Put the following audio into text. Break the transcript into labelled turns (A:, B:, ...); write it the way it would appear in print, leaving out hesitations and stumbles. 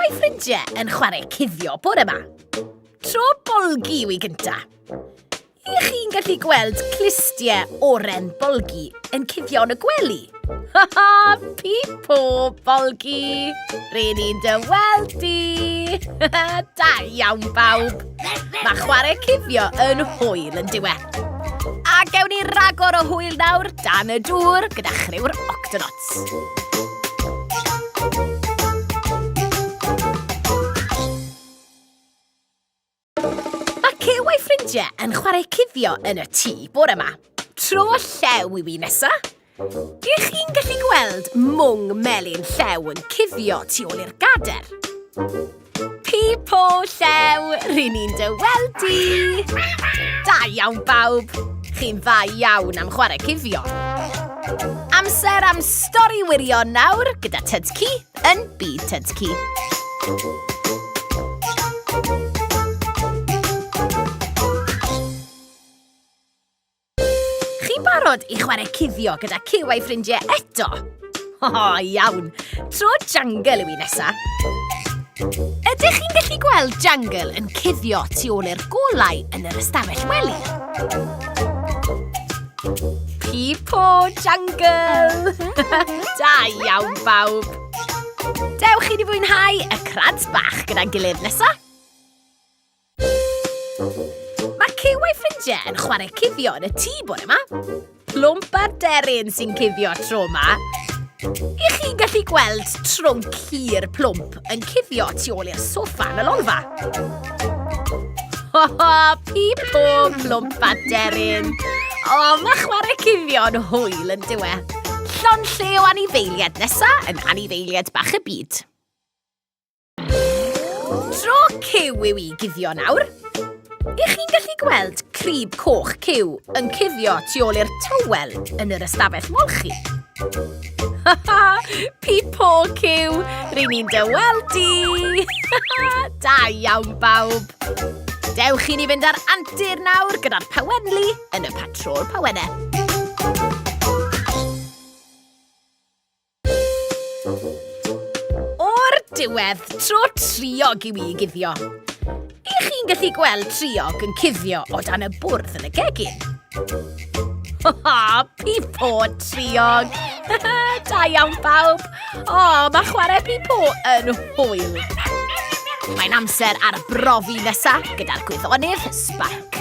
A: a'i ffrindiau yn chwarae cuddio bore yma. Tro bolgi yw i gynta. I chi'n gallu gweld clustiau oren bolgi yn cuddio yn y gwely? Ha ha, pipo, bolgi! Rydyn ni'n dy weld di! da iawn bawb! Mae chwarae cuddio yn hwyl yn diwe. A gewn ni ragor o hwyl nawr dan y dŵr gyda chriw'r Octonauts. Mae Cyw a'i ffrindiau yn chwarae cuddio yn y tŷ bore yma. Tro llew yw i nesa. Ych chi'n gallu gweld mwng melyn llew yn cuddio tu ôl i'r gader? Pi-po llew, rŷn ni'n dy weld di! Da iawn bawb! Chi'n dda iawn am chwarae cuddio. Amser am stori wirion nawr gyda Tyd-cu yn byd Tyd-cu. Chi'n barod i chwarae cuddio gyda Cyw a'i ffrindiau eto? O, iawn. Tro Jungle yw i nesa. Ydych chi'n gallu gweld Jungle yn cuddio tu ôl i'r golau yn yr ystafell wely? Pi-po, Jungle! da iawn, bawb! Dewch i ni fwynhau y crads bach gyda'n gilydd nesa. Mae Cyw a'i ffrindiau yn chwarae cuddio yn y tŷ bore yma. Plwmp ar deryn sy'n cuddio tro yma. I chi'n gallu gweld trwnc hir plwmp yn cuddio tu ôl i'r soffa yn y lolfa. Ho ho, pi-po, plwmp a deryn. O, mae chwarae cuddio'n hwyl yn dywe. Llond lle o anifeiliaid nesa yn anifeiliaid bach y byd. Tro Cyw yw i guddio nawr. Ych chi'n gallu gweld crib coch Cyw yn cuddio tu ôl i'r tywel yn yr ystafell molchi? Ha ha! Pi-po, Cyw! Ry'n ni'n dy weld di! Da iawn, bawb! Dewch i ni fynd ar antur nawr gyda'r pawenlu yn y patrôl pawennau. O'r diwedd, tro triog i mi guddio. I chi'n gallu gweld triog yn cuddio o dan y bwrdd yn y gegin? Ha ha, pi-po triog! da iawn bawb! O, mae chwarae pi-po yn hwyl. Mae'n amser ar brofi nesa gyda'r gwyddonydd Spark.